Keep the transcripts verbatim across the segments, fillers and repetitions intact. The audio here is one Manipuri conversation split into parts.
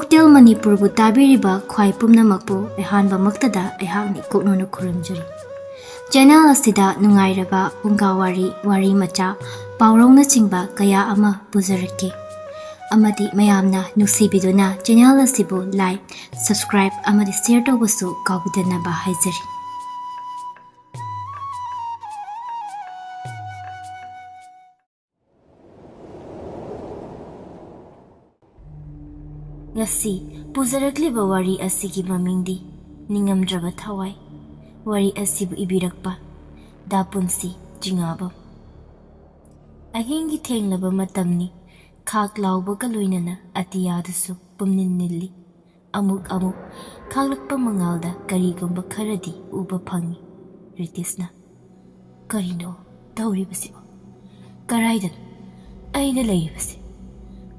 ꯀꯣꯛꯇꯦꯜ ꯃꯅꯤꯄꯨꯔꯕꯨ ꯇꯥꯕꯤꯔꯤꯕ ꯈ꯭ꯋꯥꯏ ꯄꯨꯝꯅꯃꯛꯄꯨ ꯑꯍꯥꯟꯕꯃꯛꯇꯗ ꯑꯩꯍꯥꯛꯅ ꯏꯀꯣꯛꯅꯅ ꯈꯨꯔꯨꯝꯖꯔꯤ꯫ ꯆꯦꯅꯦꯜ ꯑꯁꯤꯗ ꯅꯨꯡꯉꯥꯏꯔꯕ ꯐꯨꯡꯒꯥ ꯋꯥꯔꯤ, ꯋꯥꯔꯤ ꯃꯆꯥ, ꯄꯥꯎꯔꯧꯅꯆꯤꯡꯕ ꯀꯌꯥ ꯑꯃ ꯄꯨꯖꯔꯛꯀꯦ꯫ ꯑꯃꯗꯤ ꯃꯌꯥꯝꯅ ꯅꯨꯡꯁꯤꯕꯤꯗꯨꯅ ꯆꯦꯅꯦꯜ ꯑꯁꯤꯕꯨ like, subscribe ꯑꯃꯗꯤ share ꯇꯧꯕꯁꯨ ꯀꯥꯎꯕꯤꯗꯅꯕ ꯍꯥꯏꯖꯔꯤ꯫ ꯉꯁꯤ ꯄꯨꯖꯔꯛꯂꯤꯕ ꯋꯥꯔꯤ ꯑꯁꯤꯒꯤ ꯃꯃꯤꯡꯗꯤ ꯅꯤꯡꯉꯝꯗ꯭ꯔꯕ ꯊꯋꯥꯏ꯫ ꯋꯥꯔꯤ ꯑꯁꯤꯕꯨ ꯏꯕꯤꯔꯛꯄ ꯗꯥ ꯄꯨꯟꯁꯤ ꯆꯤꯉꯥꯕꯝ꯫ ꯑꯍꯤꯡꯒꯤ ꯊꯦꯡꯂꯕ ꯃꯇꯝꯅꯤ꯫ ꯈꯥꯛ ꯂꯥꯎꯕꯒ ꯂꯣꯏꯅꯅ ꯑꯇꯤꯌꯥꯗꯁꯨ ꯄꯨꯝꯅꯤꯜ ꯅꯤꯜꯂꯤ꯫ ꯑꯃꯨꯛ ꯑꯃꯨꯛ ꯈꯥꯡꯂꯛꯄ ꯃꯉꯥꯜꯗ ꯀꯔꯤꯒꯨꯝꯕ ꯈꯔꯗꯤ ꯎꯕ ꯐꯪꯏ꯫ ꯔꯤꯇꯤꯁꯅ, "ꯀꯔꯤꯅꯣ ꯇꯧꯔꯤꯕꯁꯤꯕꯣ? ꯀꯔꯥꯏꯗꯅꯣ ꯑꯩꯅ ꯂꯩꯔꯤꯕꯁꯤ?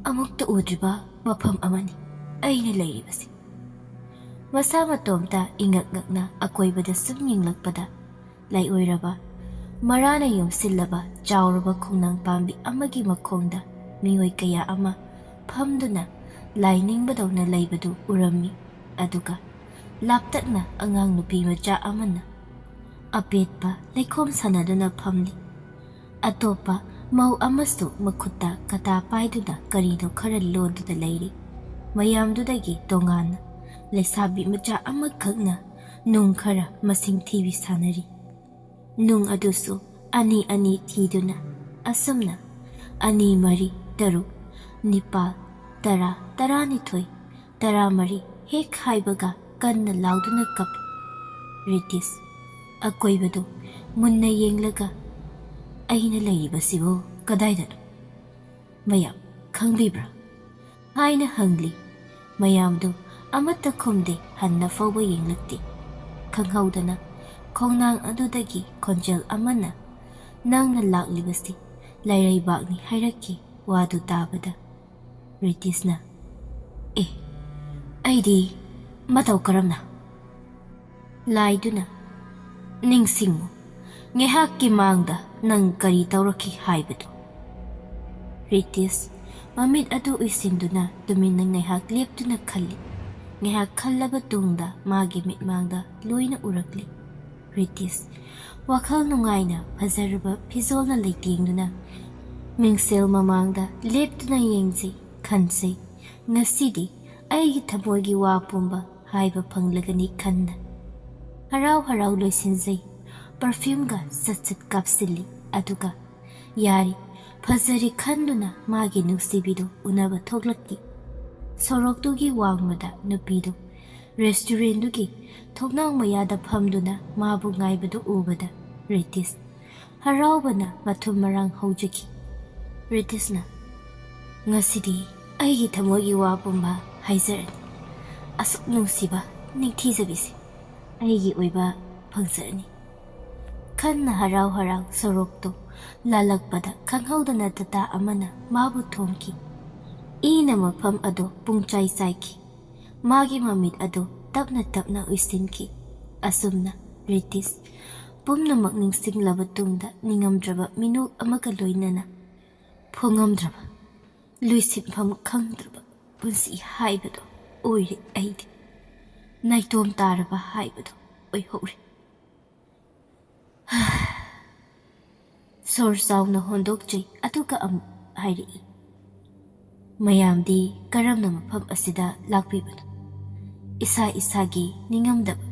ꯑꯃꯨꯛꯇ ꯎꯗ꯭ꯔꯤꯕ ꯃꯐꯝ ꯑꯃꯅꯤ ꯑꯩꯅ ꯂꯩꯔꯤꯕꯁꯤ꯫" ꯃꯁꯥ ꯃꯇꯣꯝꯇ ꯏꯉꯛ ꯉꯛꯅ ꯑꯀꯣꯏꯕꯗ ꯁꯨꯝ ꯌꯦꯡꯂꯛꯄꯗ, ꯂꯩꯑꯣꯏꯔꯕ, ꯃꯔꯥꯅ ꯌꯣꯝꯁꯤꯜꯂꯕ ꯆꯥꯎꯔꯕ ꯈꯣꯡꯅꯥꯡ ꯄꯥꯝꯕꯤ ꯑꯃꯒꯤ ꯃꯈꯣꯡꯗ ꯃꯤꯑꯣꯏ ꯀꯌꯥ ꯑꯃ ꯐꯝꯗꯨꯅ ꯂꯥꯏ ꯅꯤꯡꯕꯗꯧꯅ ꯂꯩꯕꯗꯨ ꯎꯔꯝꯃꯤ꯫ ꯑꯗꯨꯒ ꯂꯥꯞꯇꯛꯅ ꯑꯉꯥꯡ ꯅꯨꯄꯤ ꯃꯆꯥ ꯑꯃꯅ ꯑꯄꯦꯠꯄ ꯂꯩꯈꯣꯝ ꯁꯥꯟꯅꯗꯨꯅ ꯐꯝꯂꯤ꯫ ꯑꯇꯣꯞꯄ ꯃꯧ ꯑꯃꯁꯨ ꯃꯈꯨꯠꯇ ꯀꯇꯥ ꯄꯥꯏꯗꯨꯅ ꯀꯔꯤꯅꯣ ꯈꯔ ꯂꯣꯟꯗꯨꯅ ꯂꯩꯔꯤ꯫ ꯃꯌꯥꯝꯗꯨꯗꯒꯤ ꯇꯣꯉꯥꯟꯅ ꯂꯩꯁꯥꯕꯤ ꯃꯆꯥ ꯑꯃꯈꯛꯅ ꯅꯨꯡ ꯈꯔ ꯃꯁꯤꯡ ꯊꯤꯕꯤ ꯁꯥꯟꯅꯔꯤ꯫ ꯅꯨꯡ ꯑꯗꯨꯁꯨ ꯑꯅꯤ ꯑꯅꯤ ꯊꯤꯗꯨꯅ, ꯑꯁꯨꯝꯅ ꯑꯅꯤ, ꯃꯔꯤ, ꯇꯔꯨꯛ, ꯅꯤꯄꯥꯜ, ꯇꯔꯥ, ꯇꯔꯥꯅꯤꯊꯣꯏ, ꯇꯔꯥꯃꯔꯤ ꯍꯦꯛ ꯍꯥꯏꯕꯒ ꯀꯟꯅ ꯂꯥꯎꯗꯨꯅ ꯀꯞꯄꯤ꯫ ꯔꯤꯇꯤꯁ ꯑꯀꯣꯏꯕꯗꯨ ꯃꯨꯟꯅ ꯌꯦꯡꯂꯒ, "ꯑꯩꯅ ꯂꯩꯔꯤꯕꯁꯤꯕꯨ ꯀꯗꯥꯏꯗꯅꯣ? ꯃꯌꯥꯝ ꯈꯪꯕꯤꯕ꯭ꯔꯥ?" ꯍꯥꯏꯅ ꯍꯪꯂꯤ꯫ ꯃꯌꯥꯝꯗꯨ ꯑꯃꯠꯇ ꯈꯨꯝꯗꯦ, ꯍꯟꯅ ꯐꯥꯎꯕ ꯌꯦꯡꯂꯛꯇꯦ꯫ ꯈꯪꯍꯧꯗꯅ ꯈꯣꯡꯅꯥꯡ ꯑꯗꯨꯗꯒꯤ ꯈꯣꯟꯖꯦꯜ ꯑꯃꯅ, "ꯅꯪꯅ ꯂꯥꯛꯂꯤꯕꯁꯤ ꯂꯩꯔꯩꯕꯥꯛꯅꯤ" ꯍꯥꯏꯔꯛꯈꯤ꯫ ꯋꯥꯗꯨ ꯇꯥꯕꯗ ꯔꯤꯇꯤꯁꯅ, "ꯑꯦ, ꯑꯩꯗꯤ ꯃꯇꯧ ꯀꯔꯝꯅ?" ꯂꯥꯏꯗꯨꯅ, "ꯅꯤꯡꯁꯤꯡꯉꯨ, ꯉꯥꯏꯍꯥꯛꯀꯤ ꯃꯥꯡꯗ ꯅꯪ ꯀꯔꯤ ꯇꯧꯔꯛꯈꯤ ꯍꯥꯏꯕꯗꯨ?" ꯔꯤꯇꯤꯁ ꯃꯃꯤꯠ ꯑꯗꯨ ꯎꯏꯁꯤꯟꯗꯨꯅ ꯇꯨꯃꯤꯟꯅ ꯉꯥꯏꯍꯥꯛ ꯂꯦꯞꯇꯨꯅ ꯈꯜꯂꯤ꯫ ꯉꯥꯏꯍꯥꯛ ꯈꯜꯂꯕ ꯇꯨꯡꯗ ꯃꯥꯒꯤ ꯃꯤꯠꯃꯥꯡꯗ ꯂꯣꯏꯅ ꯎꯔꯛꯂꯤ꯫ ꯔꯤꯇꯤꯁ ꯋꯥꯈꯜ ꯅꯨꯡꯉꯥꯏꯅ ꯐꯖꯔꯕ ꯐꯤꯖꯣꯜꯅ ꯂꯩꯇꯦꯡꯗꯨꯅ ꯃꯤꯡꯁꯦꯜ ꯃꯃꯥꯡꯗ ꯂꯦꯞꯇꯨꯅ ꯌꯦꯡꯖꯩ, ꯈꯟꯖꯩ꯫ ꯉꯁꯤꯗꯤ ꯑꯩꯒꯤ ꯊꯃꯣꯏꯒꯤ ꯋꯥ ꯄꯨꯝꯕ ꯍꯥꯏꯕ ꯐꯪꯂꯒꯅꯤ ꯈꯟꯅ ꯍꯔꯥꯎ ꯍꯔꯥꯎ ꯂꯣꯏꯁꯤꯟꯖꯩ꯫ ꯄꯔꯐ꯭ꯌꯨꯝꯒ ꯆꯠ ꯆꯠ ꯀꯥꯞꯁꯤꯜꯂꯤ꯫ ꯑꯗꯨꯒ ꯌꯥꯔꯤ, ꯐꯖꯔꯦ ꯈꯟꯗꯨꯅ ꯃꯥꯒꯤ ꯅꯨꯡꯁꯤꯕꯤꯗꯨ ꯎꯅꯕ ꯊꯣꯛꯂꯛꯈꯤ꯫ ꯁꯣꯔꯣꯛꯇꯨꯒꯤ ꯋꯥꯡꯃꯗ ꯅꯨꯄꯤꯗꯨ ꯔꯦꯁꯇꯨꯔꯦꯟꯗꯨꯒꯤ ꯊꯣꯡꯅꯥꯎ ꯃꯌꯥꯗ ꯐꯝꯗꯨꯅ ꯃꯥꯕꯨ ꯉꯥꯏꯕꯗꯨ ꯎꯕꯗ ꯔꯤꯇꯤꯁ ꯍꯔꯥꯎꯕꯅ ꯃꯊꯨꯝ ꯃꯔꯥꯡ ꯍꯧꯖꯈꯤ꯫ ꯔꯤꯇꯤꯁꯅ, "ꯉꯁꯤꯗꯤ ꯑꯩꯒꯤ ꯊꯃꯣꯏꯒꯤ ꯋꯥ ꯄꯨꯝꯕ ꯍꯥꯏꯖꯔꯅꯤ꯫ ꯑꯁꯨꯛ ꯅꯨꯡꯁꯤꯕ ꯅꯤꯡꯊꯤꯖꯕꯤꯁꯦ ꯑꯩꯒꯤ ꯑꯣꯏꯕ ꯐꯪꯖꯔꯅꯤ"꯫ ꯈꯟꯅ ꯍꯔꯥꯎ ꯍꯔꯥꯎ ꯁꯣꯔꯣꯛꯇꯨ ꯂꯥꯜꯂꯛꯄꯗ ꯈꯪꯍꯧꯗꯅ ꯇꯥꯇꯥ ꯑꯃꯅ ꯃꯥꯕꯨ ꯊꯣꯝꯈꯤ꯫ ꯏꯅ ꯃꯐꯝ ꯑꯗꯨ ꯄꯨꯡꯆꯥꯏ ꯆꯥꯏꯈꯤ꯫ ꯃꯥꯒꯤ ꯃꯃꯤꯠ ꯑꯗꯨ ꯇꯞꯅ ꯇꯞꯅ ꯎꯏꯁꯤꯟꯈꯤ꯫ ꯑꯁꯨꯝꯅ ꯔꯤꯇꯤꯁ ꯄꯨꯝꯅꯃꯛ ꯅꯤꯡꯁꯤꯡꯂꯕ ꯇꯨꯡꯗ ꯅꯤꯡꯉꯝꯗ꯭ꯔꯕ ꯃꯤꯅꯣꯛ ꯑꯃꯒ ꯂꯣꯏꯅꯅ ꯐꯣꯡꯉꯝꯗ꯭ꯔꯕ, ꯂꯣꯏꯁꯤꯟꯐꯝ ꯈꯪꯗ꯭ꯔꯕ ꯄꯨꯟꯁꯤ ꯍꯥꯏꯕꯗꯨ ꯑꯣꯏꯔꯦ ꯑꯩꯗꯤ꯫ ꯅꯥꯏꯇꯣꯝ ꯇꯥꯔꯕ ꯍꯥꯏꯕꯗꯨ ꯑꯣꯏꯍꯧꯔꯦ꯫ ꯁꯣꯔ ꯆꯥꯎꯅ ꯍꯣꯟꯗꯣꯛꯆꯩ, ꯑꯗꯨꯒ ꯑꯃꯨꯛ ꯍꯥꯏꯔꯛꯏ, "ꯃꯌꯥꯝꯗꯤ ꯀꯔꯝꯅ ꯃꯐꯝ ꯑꯁꯤꯗ ꯂꯥꯛꯄꯤꯕꯅꯣ? ꯏꯁꯥ ꯏꯁꯥꯒꯤ ꯅꯤꯡꯉꯝꯗꯕ,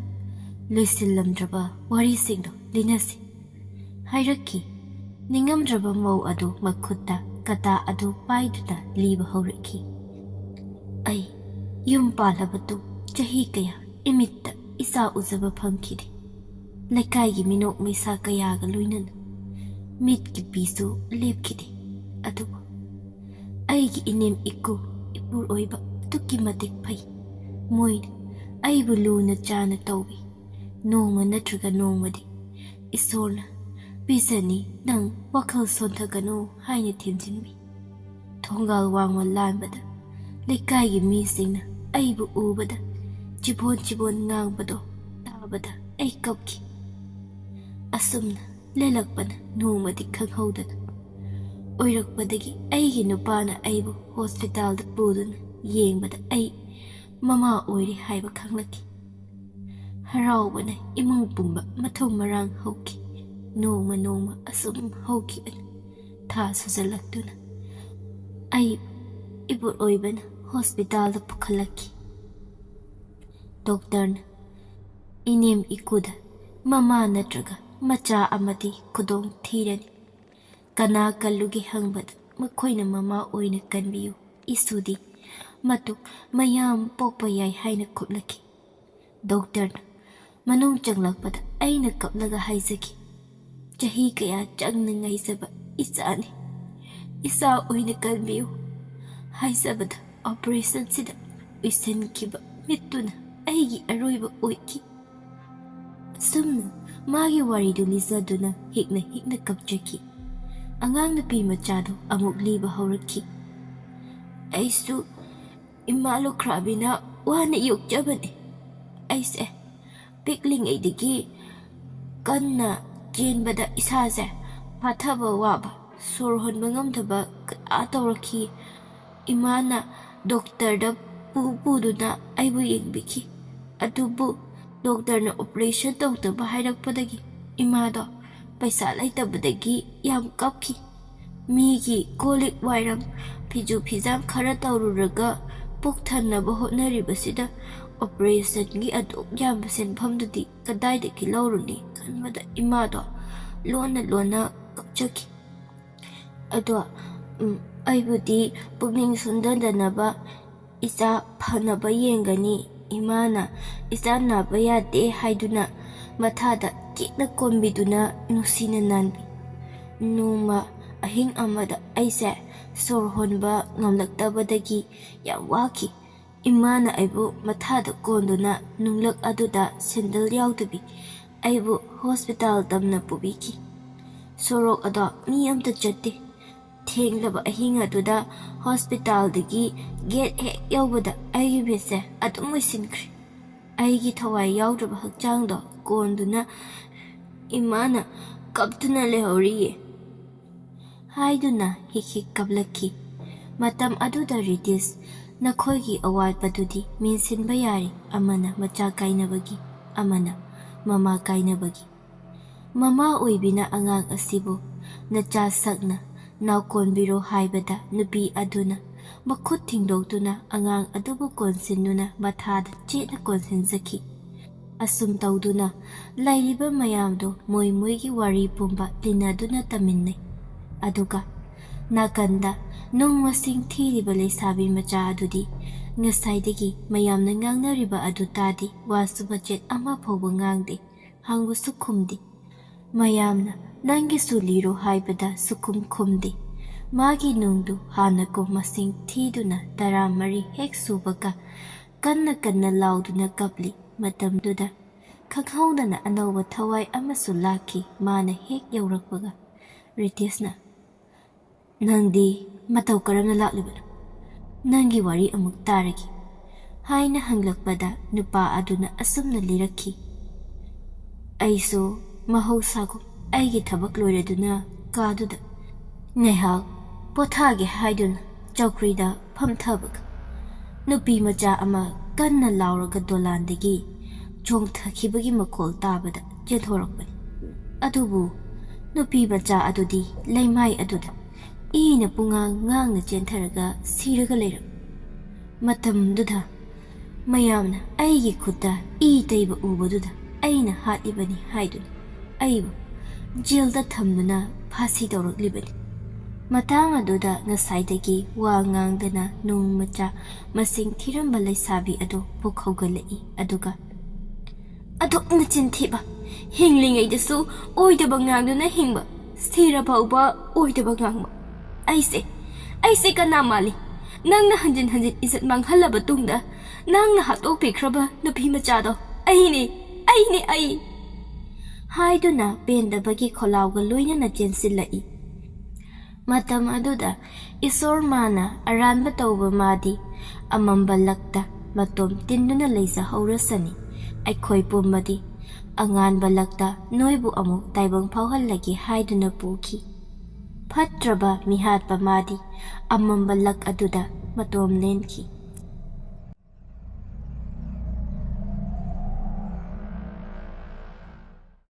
ꯂꯣꯏꯁꯤꯜꯂꯝꯗ꯭ꯔꯕ ꯋꯥꯔꯤꯁꯤꯡꯗꯣ ꯂꯤꯅꯁꯤ"꯫ ꯍꯥꯏꯔꯛꯈꯤ꯫ ꯅꯤꯡꯉꯝꯗ꯭ꯔꯕ ꯃꯧ ꯑꯗꯨ ꯃꯈꯨꯠꯇ ꯀꯇꯥ ꯑꯗꯨ ꯄꯥꯏꯗꯨꯅ ꯂꯤꯕ ꯍꯧꯔꯛꯈꯤ꯫ ꯑꯩ ꯌꯨꯝ ꯄꯥꯜꯂꯕ ꯇꯨꯡ ꯆꯍꯤ ꯀꯌꯥ ꯏꯃꯤꯠꯇ ꯏꯆꯥ ꯎꯖꯕ ꯐꯪꯈꯤꯗꯦ꯫ ꯂꯩꯀꯥꯏꯒꯤ ꯃꯤꯅꯣꯛ ꯃꯩꯁꯥ ꯀꯌꯥꯒ ꯂꯣꯏꯅꯅ ꯃꯤꯠꯀꯤ ꯄꯤꯁꯨ ꯂꯦꯞꯈꯤꯗꯦ꯫ ꯑꯗꯨꯕꯨ ꯑꯩꯒꯤ ꯏꯅꯦꯝ ꯏꯀꯨ ꯏꯄꯨꯔꯣꯏꯕ ꯑꯗꯨꯛꯀꯤ ꯃꯇꯤꯛ ꯐꯩ꯫ ꯃꯣꯏꯅ ꯑꯩꯕꯨ ꯂꯨꯅ ꯆꯥꯅ ꯇꯧꯏ꯫ ꯅꯣꯡꯃ ꯅꯠꯇ꯭ꯔꯒ ꯅꯣꯡꯃꯗꯤ ꯏꯁꯣꯔꯅ "ꯄꯤꯖꯅꯤ, ꯅꯪ ꯋꯥꯈꯜ ꯁꯣꯟꯊꯒꯅꯨ" ꯍꯥꯏꯅ ꯊꯦꯝꯖꯤꯟꯕꯤ꯫ ꯊꯣꯡꯒꯥꯜ ꯋꯥꯡꯃ ꯂꯥꯟꯕꯗ ꯂꯩꯀꯥꯏꯒꯤ ꯃꯤꯁꯤꯡꯅ ꯑꯩꯕꯨ ꯎꯕꯗ ꯆꯤꯕꯣꯟ ꯆꯤꯕꯣꯟ ꯉꯥꯡꯕꯗꯣ ꯇꯥꯕꯗ ꯑꯩ ꯀꯞꯈꯤ꯫ ꯑꯁꯨꯝꯅ ꯂꯦꯜꯂꯛꯄꯅ ꯅꯣꯡꯃꯗꯤ ꯈꯪꯍꯧꯗꯅ ꯑꯣꯏꯔꯛꯄꯗꯒꯤ ꯑꯩꯒꯤ ꯅꯨꯄꯥꯅ ꯑꯩꯕꯨ ꯍꯣꯁꯄꯤꯇꯥꯜꯗ ꯄꯨꯗꯨꯅ ꯌꯦꯡꯕꯗ ꯑꯩ ꯃꯃꯥ ꯑꯣꯏꯔꯦ ꯍꯥꯏꯕ ꯈꯪꯂꯛꯈꯤ꯫ ꯍꯔꯥꯎꯕꯅ ꯏꯃꯨꯡ ꯄꯨꯝꯕ ꯃꯊꯨꯝ ꯃꯔꯥꯡ ꯍꯧꯈꯤ꯫ ꯅꯣꯡꯃ ꯅꯣꯡꯃ ꯑꯁꯨꯝ ꯍꯧꯈꯤꯕꯅꯤ꯫ ꯊꯥ ꯁꯨꯖꯜꯂꯛꯇꯨꯅ ꯑꯩ ꯏꯕꯨ ꯑꯣꯏꯕꯅ ꯍꯣꯁꯄꯤꯇꯥꯜꯗ ꯄꯨꯈꯠꯂꯛꯈꯤ꯫ ꯗꯣꯛꯇꯔꯅ ꯏꯅꯦꯝ ꯏꯀꯨꯗ ꯃꯃꯥ ꯅꯠꯇ꯭ꯔꯒ ꯃꯆꯥ ꯑꯃꯗꯤ ꯈꯨꯗꯣꯡ ꯊꯤꯔꯅꯤ꯫ ꯀꯅꯥ ꯀꯜꯂꯨꯒꯦ ꯍꯪꯕꯗ ꯃꯈꯣꯏꯅ ꯃꯃꯥ ꯑꯣꯏꯅ ꯀꯟꯕꯤꯌꯨ, ꯏꯁꯨꯗꯤ ꯃꯇꯨ ꯃꯌꯥꯝ ꯄꯣꯛꯄ ꯌꯥꯏ ꯍꯥꯏꯅ ꯈꯨꯝꯂꯛꯈꯤ꯫ ꯗꯣꯛꯇꯔꯅ ꯃꯅꯨꯡ ꯆꯪꯂꯛꯄꯗ ꯑꯩꯅ ꯀꯞꯂꯒ ꯍꯥꯏꯖꯈꯤ, "ꯆꯍꯤ ꯀꯌꯥ ꯆꯪꯅ ꯉꯥꯏꯖꯕ ꯏꯆꯥꯅꯤ, ꯏꯆꯥ ꯑꯣꯏꯅ ꯀꯟꯕꯤꯌꯨ" ꯍꯥꯏꯖꯕꯗ ꯑꯣꯄꯔꯦꯁꯟꯁꯤꯗ ꯎꯏꯁꯤꯟꯈꯤꯕ ꯃꯤꯠꯇꯨꯅ ꯑꯩꯒꯤ ꯑꯔꯣꯏꯕ ꯑꯣꯏꯈꯤ꯫ ꯑꯁꯨꯝꯅ ꯃꯥꯒꯤ ꯋꯥꯔꯤꯗꯨ ꯂꯤꯖꯗꯨꯅ ꯍꯤꯛꯅ ꯍꯤꯛꯅ ꯀꯞꯆꯈꯤ꯫ ꯑꯉꯥꯡ ꯅꯨꯄꯤ ꯃꯆꯥꯗꯨ ꯑꯃꯨꯛ ꯂꯤꯕ ꯍꯧꯔꯛꯈꯤ꯫ "ꯑꯩꯁꯨ ꯏꯃꯥ ꯂꯨꯈ꯭ꯔꯥꯕꯤꯅ ꯋꯥꯅ ꯌꯣꯛꯆꯕꯅꯤ꯫ ꯑꯩꯁꯦ ꯄꯤꯛꯂꯤꯉꯩꯗꯒꯤ ꯀꯟꯅ ꯆꯦꯟꯕꯗ ꯏꯁꯥꯁꯦ ꯐꯥꯊꯕ ꯋꯥꯕ, ꯁꯣꯔ ꯍꯣꯟꯕ ꯉꯝꯗꯕ ꯀꯌꯥ ꯇꯧꯔꯛꯈꯤ꯫ ꯏꯃꯥꯅ ꯗꯣꯛꯇꯔꯗ ꯄꯨ ꯄꯨꯗꯨꯅ ꯑꯩꯕꯨ ꯌꯦꯡꯕꯤꯈꯤ꯫ ꯑꯗꯨꯕꯨ ꯗꯣꯛꯇꯔꯅ ꯑꯣꯄꯔꯦꯁꯟ ꯇꯧꯗꯕ ꯍꯥꯏꯔꯛꯄꯗꯒꯤ ꯏꯃꯥꯗꯣ ꯄꯩꯁꯥ ꯂꯩꯇꯕꯗꯒꯤ ꯌꯥꯝ ꯀꯞꯈꯤ꯫ ꯃꯤꯒꯤ ꯀꯣꯜ ꯂꯤꯛ ꯋꯥꯏꯔꯝ, ꯐꯤꯖꯨ ꯐꯤꯖꯥꯝ ꯈꯔ ꯇꯧꯔꯨꯔꯒ ꯄꯨꯛ ꯊꯟꯅꯕ ꯍꯣꯠꯅꯔꯤꯕꯁꯤꯗ ꯑꯣꯄꯔꯦꯁꯟꯒꯤ ꯑꯗꯨꯛ ꯌꯥꯝꯕ ꯁꯦꯟꯐꯝꯗꯨꯗꯤ ꯀꯗꯥꯏꯗꯒꯤ ꯂꯧꯔꯨꯅꯤ?" ꯈꯟꯕꯗ ꯏꯃꯥꯗꯣ ꯂꯣꯟꯅ ꯂꯣꯟꯅ ꯀꯞꯆꯈꯤ꯫ ꯑꯗꯣ, ꯎꯝ, ꯑꯩꯕꯨꯗꯤ ꯄꯨꯛꯅꯤꯡ ꯁꯣꯟꯊꯗꯅꯕ ꯏꯆꯥ ꯐꯅꯕ ꯌꯦꯡꯒꯅꯤ꯫ ꯏꯃꯥꯅ ꯏꯆꯥ ꯅꯥꯕ ꯌꯥꯗꯦ ꯍꯥꯏꯗꯨꯅ ꯃꯊꯥꯗ ꯆꯦꯠꯅ ꯀꯣꯟꯕꯤꯗꯨꯅ ꯅꯨꯡꯁꯤꯅ ꯅꯥꯟꯕꯤ꯫ ꯅꯣꯡꯃ ꯑꯍꯤꯡ ꯑꯃꯗ ꯑꯩꯁꯦ ꯁꯣꯔ ꯍꯣꯟꯕ ꯉꯝꯂꯛꯇꯕꯗꯒꯤ ꯌꯥꯝ ꯋꯥꯈꯤ꯫ ꯏꯃꯥꯅ ꯑꯩꯕꯨ ꯃꯊꯥꯗ ꯀꯣꯟꯗꯨꯅ ꯅꯨꯡꯂꯛ ꯑꯗꯨꯗ ꯁꯦꯟꯗꯜ ꯌꯥꯎꯗꯕꯤ ꯑꯩꯕꯨ ꯍꯣꯁꯄꯤꯇꯥꯜ ꯇꯝꯅ ꯄꯨꯕꯤꯈꯤ꯫ ꯁꯣꯔꯣꯛ ꯑꯗꯣ ꯃꯤ ꯑꯝꯇ ꯆꯠꯇꯦ꯫ ꯊꯦꯡꯂꯕ ꯑꯍꯤꯡ ꯑꯗꯨꯗ ꯍꯣꯁꯄꯤꯇꯥꯜꯗꯒꯤ ꯒꯦꯠ ꯍꯦꯛ ꯌꯧꯕꯗ ꯑꯩꯒꯤ ꯃꯤꯠꯁꯦ ꯑꯗꯨꯝ ꯎꯏꯁꯤꯟꯈ꯭ꯔꯦ꯫ ꯑꯩꯒꯤ ꯊꯋꯥꯏ ꯌꯥꯎꯗ꯭ꯔꯕ ꯍꯛꯆꯥꯡꯗꯣ ꯀꯣꯟꯗꯨꯅ ꯏꯃꯥꯅ ꯀꯞꯇꯨꯅ ꯂꯩꯍꯧꯔꯤꯌꯦ꯫ ꯍꯥꯏꯗꯨꯅ ꯍꯤꯛ ꯍꯤꯛ ꯀꯞꯂꯛꯈꯤ꯫ ꯃꯇꯝ ꯑꯗꯨꯗ ꯔꯤꯇꯤꯁ, "ꯅꯈꯣꯏꯒꯤ ꯑꯋꯥꯠꯄꯗꯨꯗꯤ ꯃꯦꯟꯁꯤꯟꯕ ꯌꯥꯔꯤ, ꯑꯃꯅ ꯃꯆꯥ ꯀꯥꯏꯅꯕꯒꯤ, ꯑꯃꯅ ꯃꯃꯥ ꯀꯥꯏꯅꯕꯒꯤ꯫ ꯃꯃꯥ ꯑꯣꯏꯕꯤꯅ ꯑꯉꯥꯡ ꯑꯁꯤꯕꯨ ꯅꯆꯥ ꯁꯛꯅ ꯅꯥꯎꯀꯣꯟꯕꯤꯔꯣ ꯍꯥꯏꯕꯗ ꯅꯨꯄꯤ ꯑꯗꯨꯅ ꯃꯈꯨꯠ ꯊꯤꯡꯗꯣꯛꯇꯨꯅ ꯑꯉꯥꯡ ꯑꯗꯨꯕꯨ ꯀꯣꯟꯁꯤꯟꯗꯨꯅ ꯃꯊꯥꯗ ꯆꯦꯠꯅ ꯀꯣꯟꯁꯤꯟꯖꯈꯤ꯫ ꯑꯁꯨꯝ ꯇꯧꯗꯨꯅ ꯂꯩꯔꯤꯕ ꯃꯌꯥꯝꯗꯨ ꯃꯣꯏ ꯃꯣꯏꯒꯤ ꯋꯥꯔꯤ ꯄꯨꯝꯕ ꯂꯤꯅꯗꯨꯅ ꯇꯝꯃꯤꯟꯅꯩ꯫ ꯑꯗꯨꯒ ꯅꯥꯀꯟꯗ ꯅꯨꯡ ꯃꯁꯤꯡ ꯊꯤꯔꯤꯕ ꯂꯩꯁꯥꯕꯤ ꯃꯆꯥ ꯑꯗꯨꯗꯤ ꯉꯁꯥꯏꯗꯒꯤ ꯃꯌꯥꯝꯅ ꯉꯥꯡꯅꯔꯤꯕ ꯑꯗꯨ ꯇꯥꯗꯦ, ꯋꯥꯁꯨ ꯃꯆꯦꯠ ꯑꯃ ꯐꯥꯎꯕ ꯉꯥꯡꯗꯦ, ꯍꯪꯕꯁꯨ ꯈꯨꯝꯗꯦ꯫ ꯃꯌꯥꯝꯅ ꯅꯪꯒꯤꯁꯨ ꯂꯤꯔꯣ ꯍꯥꯏꯕꯗ ꯁꯨꯈꯨꯝ ꯈꯨꯝꯗꯦ꯫ ꯃꯥꯒꯤ ꯅꯨꯡꯗꯨ ꯍꯥꯟꯅꯒꯨꯝ ꯃꯁꯤꯡ ꯊꯤꯗꯨꯅ ꯇꯔꯥꯃꯔꯤ ꯍꯦꯛ ꯁꯨꯕꯒ ꯀꯟꯅ ꯀꯟꯅ ꯂꯥꯎꯗꯨꯅ ꯀꯞꯂꯤ꯫ ꯃꯇꯝꯗꯨꯗ ꯈꯪꯍꯧꯗꯅ ꯑꯅꯧꯕ ꯊꯋꯥꯏ ꯑꯃꯁꯨ ꯂꯥꯛꯈꯤ꯫ ꯃꯥꯅ ꯍꯦꯛ ꯌꯧꯔꯛꯄꯒ ꯔꯤꯇꯤꯁꯅ, "ꯅꯪꯗꯤ ꯃꯇꯧ ꯀꯔꯝꯅ ꯂꯥꯛꯂꯤꯕꯅꯣ? ꯅꯪꯒꯤ ꯋꯥꯔꯤ ꯑꯃꯨꯛ ꯇꯥꯔꯒꯦ" ꯍꯥꯏꯅ ꯍꯪꯂꯛꯄꯗ ꯅꯨꯄꯥ ꯑꯗꯨꯅ ꯑꯁꯨꯝꯅ ꯂꯤꯔꯛꯈꯤ, "ꯑꯩꯁꯨ ꯃꯍꯧꯁꯥꯒꯨꯝ ꯑꯩꯒꯤ ꯊꯕꯛ ꯂꯣꯏꯔꯗꯨꯅ ꯀꯥꯗꯨꯗ ꯉꯥꯏꯍꯥꯛ ꯄꯣꯊꯥꯒꯦ ꯍꯥꯏꯗꯨꯅ ꯆꯧꯀ꯭ꯔꯤꯗ ꯐꯝꯊꯕꯒ ꯅꯨꯄꯤ ꯃꯆꯥ ꯑꯃ ꯀꯟꯅ ꯂꯥꯎꯔꯒ ꯗꯣꯂꯥꯟꯗꯒꯤ ꯆꯣꯡꯊꯈꯤꯕꯒꯤ ꯃꯈꯣꯜ ꯇꯥꯕꯗ ꯆꯦꯟꯊꯣꯔꯛꯄꯅꯤ꯫ ꯑꯗꯨꯕꯨ ꯅꯨꯄꯤ ꯃꯆꯥ ꯑꯗꯨꯗꯤ ꯂꯩꯃꯥꯏ ꯑꯗꯨꯗ ꯏꯅ ꯄꯨꯡꯉꯥꯡ ꯉꯥꯡꯅ ꯆꯦꯟꯊꯔꯒ ꯁꯤꯔꯒ ꯂꯩꯔꯝꯃꯤ꯫ ꯃꯇꯝꯗꯨꯗ ꯃꯌꯥꯝꯅ ꯑꯩꯒꯤ ꯈꯨꯠꯇ ꯏ ꯇꯩꯕ ꯎꯕꯗꯨꯗ ꯑꯩꯅ ꯍꯥꯠꯂꯤꯕꯅꯤ ꯍꯥꯏꯗꯨꯅ ꯑꯩꯕꯨ ꯖꯦꯜꯗ ꯊꯝꯗꯨꯅ ꯐꯥꯁꯤ ꯇꯧꯔꯛꯂꯤꯕꯅꯤ꯫ ꯃꯇꯥꯡ ꯑꯗꯨꯗ ꯉꯁꯥꯏꯗꯒꯤ ꯋꯥ ꯉꯥꯡꯗꯅ ꯅꯨꯡ ꯃꯆꯥ ꯃꯁꯤꯡ ꯊꯤꯔꯝꯕ ꯂꯩꯁꯥꯕꯤ ꯑꯗꯨ ꯄꯨꯛ ꯍꯧꯒꯠꯂꯛꯏ꯫ ꯑꯗꯨꯒ, ꯑꯗꯨꯛ ꯅꯆꯤꯟ ꯊꯤꯕ, ꯍꯤꯡꯂꯤꯉꯩꯗꯁꯨ ꯑꯣꯏꯗꯕ ꯉꯥꯡꯗꯨꯅ ꯍꯤꯡꯕ, ꯁꯤꯔ ꯐꯥꯎꯕ ꯑꯣꯏꯗꯕ ꯉꯥꯡꯕ꯫ ꯑꯩꯁꯦ, ꯑꯩꯁꯦ ꯀꯅꯥ ꯃꯥꯜꯂꯤ? ꯅꯪꯅ ꯍꯟꯖꯤꯟ ꯍꯟꯖꯤꯟ ꯏꯖꯠ ꯃꯥꯡꯍꯜꯂꯕ ꯇꯨꯡꯗ ꯅꯪꯅ ꯍꯥꯠꯇꯣꯛꯄꯤꯈ꯭ꯔꯕ ꯅꯨꯄꯤ ꯃꯆꯥꯗꯣ ꯑꯩꯅꯦ, ꯑꯩꯅꯦ, ꯑꯩ!" ꯍꯥꯏꯗꯨꯅ ꯄꯦꯟꯗꯕꯒꯤ ꯈꯣꯜꯂꯥꯎꯒ ꯂꯣꯏꯅꯅ ꯆꯦꯟꯁꯤꯜꯂꯛꯏ꯫ ꯃꯇꯝ ꯑꯗꯨꯗ ꯏꯁꯣꯔ ꯃꯥꯅ ꯑꯔꯥꯟꯕ ꯇꯧꯕ ꯃꯥꯗꯤ ꯑꯃꯝꯕ ꯂꯛꯇ ꯃꯇꯣꯝ ꯇꯤꯟꯗꯨꯅ ꯂꯩꯖꯍꯧꯔꯁꯅꯤ꯫ ꯑꯩꯈꯣꯏ ꯄꯨꯝꯕꯗꯤ ꯑꯉꯥꯟꯕ ꯂꯛꯇ ꯅꯣꯏꯕꯨ ꯑꯃꯨꯛ ꯇꯥꯏꯕꯪ ꯐꯥꯎꯍꯜꯂꯒꯦ ꯍꯥꯏꯗꯨꯅ ꯄꯨꯈꯤ꯫ ꯐꯠꯇ꯭ꯔꯕ ꯃꯤꯍꯥꯠꯄ ꯃꯥꯗꯤ ꯑꯃꯝꯕ ꯂꯛ ꯑꯗꯨꯗ ꯃꯇꯣꯝ ꯂꯦꯟꯈꯤ꯫